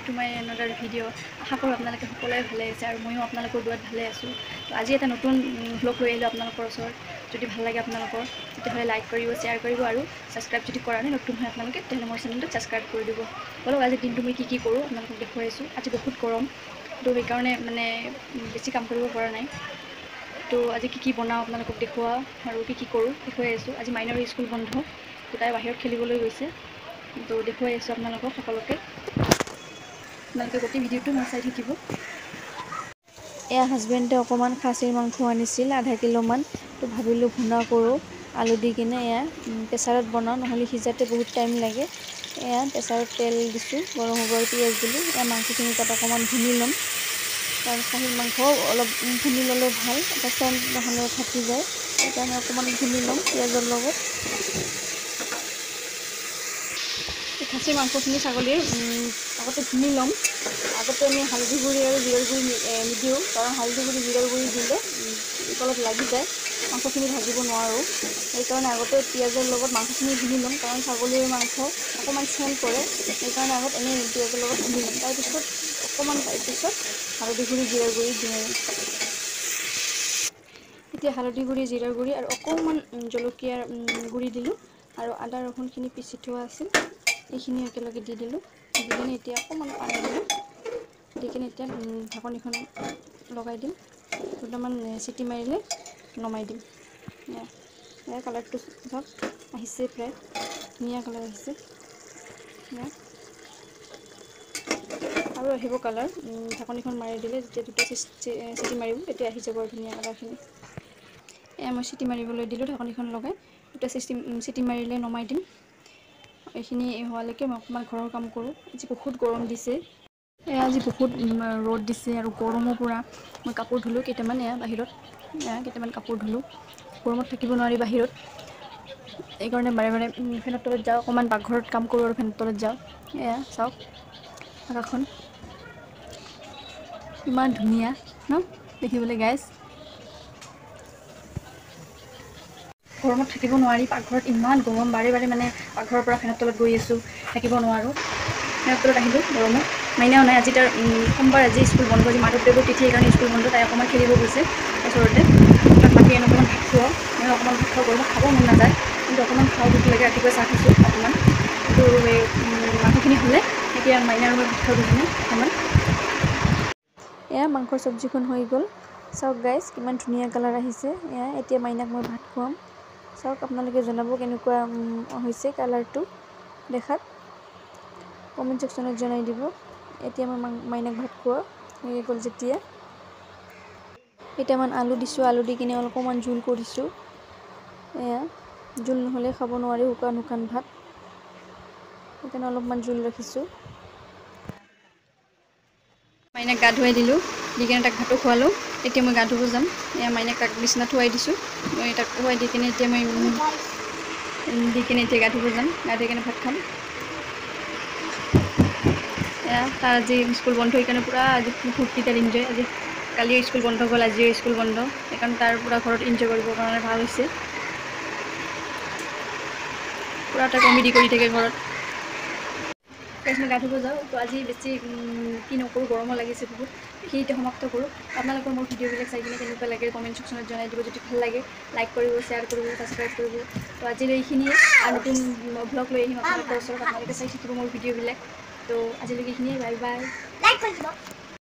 To my another video. আশা কৰোঁ আপোনালোকে সকলোৱে ভালে আছে আৰু ময়ো আপোনালোকৰ দুৱাত ভালে আছোঁ। তো আজি এটা নতুন ভ্লগ লৈ আহিলোঁ আপোনালোকৰ ওচৰত। যদি ভাল লাগে আপোনালোকৰ, তেতিয়াহ'লে লাইক কৰিব, শ্বেয়াৰ কৰিব আৰু ছাবস্ক্ৰাইব যদি কৰা নাই, নতুন হয় আপোনালোকে, তেতিয়াহ'লে মোৰ চেনেলটো ছাবস্ক্ৰাইব কৰি দিব। ব'লক, আজি দিনটো মই কি কি কৰোঁ আপোনালোকক দেখুৱাই আছোঁ। আজি বহুত গৰম, তো সেইকাৰণে মানে বেছি কাম কৰিব পৰা নাই। তো আজি কি কি বনাওঁ আপোনালোকক দেখুওৱা আৰু কি কি কৰোঁ দেখুৱাই আছোঁ। আজি মাইনাৰ স্কুল বন্ধ, তো তাই বাহিৰত খেলিবলৈ গৈছে, তো দেখুৱাই আছোঁ আপোনালোকক সকলোকে। আপোনালোকে গোটেই ভিডিঅ'টো মই চাই থাকিব। এয়া হাজবেণ্ডে অকণমান খাচীৰ মাংস আনিছিল, আধা কিলোমান। তো ভাবিলোঁ ভুনা কৰোঁ আলু দি কিনে। এয়া প্ৰেছাৰত বনাওঁ, নহ'লে সিজাতে বহুত টাইম লাগে। এয়া প্ৰেছাৰত তেল দিছোঁ, গৰম হ'ব আৰু পিঁয়াজ দিলোঁ। এয়া মাংসখিনি তাত অকণমান ভুনি ল'ম, কাৰণ খাহীৰ মাংস অলপ ভুনি ল'লে ভাল, এটা চেণ্ট নহ'লে থাকি যায়। সেইকাৰণে অকণমান ভুনি ল'ম পিঁয়াজৰ লগত। খাচীৰ মাংসখিনি ছাগলীৰ আগতে ভুনি ল'ম। আগতে আমি হালধি গুড়ি আৰু জিৰাৰ গুড়ি নিদিওঁ, কাৰণ হালধি গুড়ি জিৰাৰ গুড়ি দিলে তলত লাগি যায়, মাংসখিনি ভাজিব নোৱাৰোঁ। সেইকাৰণে আগতে পিঁয়াজৰ লগত মাংসখিনি ভুনি ল'ম, কাৰণ ছাগলীৰ মাংস অকণমান চেণ্ট কৰে। সেইকাৰণে আগত এনেই পিঁয়াজৰ লগত ভুনি ল'ম, তাৰপিছত অকণমান তাৰপিছত হালধি গুড়ি জিৰাৰ গুড়ি দিওঁ। এতিয়া হালধি গুড়ি জিৰাৰ গুড়ি আৰু অকণমান জলকীয়াৰ গুড়ি দিলোঁ আৰু আদা ৰহুনখিনি পিচি থোৱা আছিল, এইখিনি একেলগে দি দিলোঁ। দি কিনে এতিয়া অকণমান পানী দিলোঁ, দি কিনে এতিয়া ঢাকনিখন লগাই দিম। দুটামান চিটি মাৰিলে নমাই দিম। এয়া কালাৰটো চাওক আহিছে, প্ৰায় ধুনীয়া কালাৰ আহিছে। আৰু আহিব কালাৰ, ঢাকনিখন মাৰি দিলে যেতিয়া দুটা চিটি মাৰিব তেতিয়া আহি যাব আৰু ধুনীয়া কালাৰখিনি। এয়া মই চিটি মাৰিবলৈ দিলোঁ ঢাকনিখন লগাই, দুটা চিটি মাৰিলে নমাই দিম। এইখিনি হোৱালৈকে মই অকণমান ঘৰৰ কাম কৰোঁ। আজি বহুত গৰম দিছে, এয়া আজি বহুত ৰ'দ দিছে আৰু গৰমো পূৰা। মই কাপোৰ ধুলোঁ কেইটামান, এয়া বাহিৰত এয়া কেইটামান কাপোৰ ধুলোঁ। গৰমত থাকিব নোৱাৰি বাহিৰত, এইকাৰণে বাৰে বাৰে ফেনৰ তলত যাওঁ, অকণমান পাকঘৰত কাম কৰোঁ আৰু ফেনৰ তলত যাওঁ। এয়া চাওক আকাশখন ইমান ধুনীয়া ন দেখিবলৈ গাইজ। গৰমত থাকিব নোৱাৰি, পাকঘৰত ইমান গৰম, বাৰে বাৰে মানে পাকঘৰৰ পৰা ফেনৰ তলত গৈ আছোঁ, থাকিব নোৱাৰোঁ। ফেনৰ তলত আহিলোঁ গৰমত। মাইনাও নাই আজি, তাৰ সোমবাৰ আজি স্কুল বন্ধ, আজি মাধৱদেৱৰ তিথি, সেইকাৰণে স্কুল বন্ধ। তাই অকণমান খেলিব গৈছে ওচৰতে। তাক মাতি আনি অকণমান ভাত খুৱাওঁ, মই অকণমান ভাত খাওঁ, গৰমত খাব মন নাযায় কিন্তু অকণমান খাওঁ, ভোক লাগে। ৰাতিপুৱা চাহ খাইছোঁ অকণমান। কিন্তু এই মাংসখিনি হ'লে এতিয়া মাইনা আৰু মই ভাত খাওঁ দুজনে অকণমান। এয়া মাংসৰ চব্জিখন হৈ গ'ল। চাওক গাইজ কিমান ধুনীয়া কালাৰ আহিছে। এয়া এতিয়া মাইনাক মই ভাত খুৱাম। চাওক আপোনালোকে জনাব কেনেকুৱা হৈছে কালাৰটো দেখাত, কমেণ্ট ছেকশ্যনত জনাই দিব। এতিয়া মই মাইনাক ভাত খোৱা হৈ গ'ল। যেতিয়া কেইটামান আলু দিছোঁ, আলু দি কিনে অলপমান জোল কৰিছোঁ। এয়া জোল নহ'লে খাব নোৱাৰি শুকান শুকান ভাত, সেইকাৰণে অলপমান জোল ৰাখিছোঁ। মাইনাক গা ধুৱাই দিলোঁ, দি কিনে তাক ভাতো খোৱালোঁ। এতিয়া মই গা ধুব যাম। এয়া মাইনাক তাক বিচনাত শুৱাই দিছোঁ, মই তাক শুৱাই দি কিনে এতিয়া মই দি কিনে এতিয়া গা ধুব যাম, গা ধুই কিনে ভাত খাম। এয়া তাৰ আজি স্কুল বন্ধ, সেইকাৰণে পূৰা আজি ফূৰ্তি তাৰ এনজয়। আজি কালিও স্কুল বন্ধ গ'ল, আজিও স্কুল বন্ধ, সেইকাৰণে তাৰ পূৰা ঘৰত এনজয় কৰিবৰ কাৰণে ভাল হৈছে। পূৰা এটা কমেডি কৰি থাকে ঘৰত। মই গা ধুব যাওঁ, তো আজি বেছি কি নকৰোঁ, গৰমো লাগিছে বহুত। এইখিনিতে সমাপ্ত কৰোঁ। আপোনালোকৰ মোৰ ভিডিঅ'বিলাক চাই কিনে কেনেকুৱা লাগে কমেণ্ট ছেকশ্যনত জনাই দিব। যদি ভাল লাগে লাইক কৰিব, শ্বেয়াৰ কৰিব, ছাবস্ক্ৰাইব কৰিব। তো আজিলৈ এইখিনিয়ে, আৰু নতুন ভ্লগ লৈ আহিম আপোনালোকৰ ওচৰত। আপোনালোকে চাই থাকিব মোৰ ভিডিঅ'বিলাক। তো আজিলৈকে এইখিনিয়ে, বাই বাই। লাইক কৰি দিব।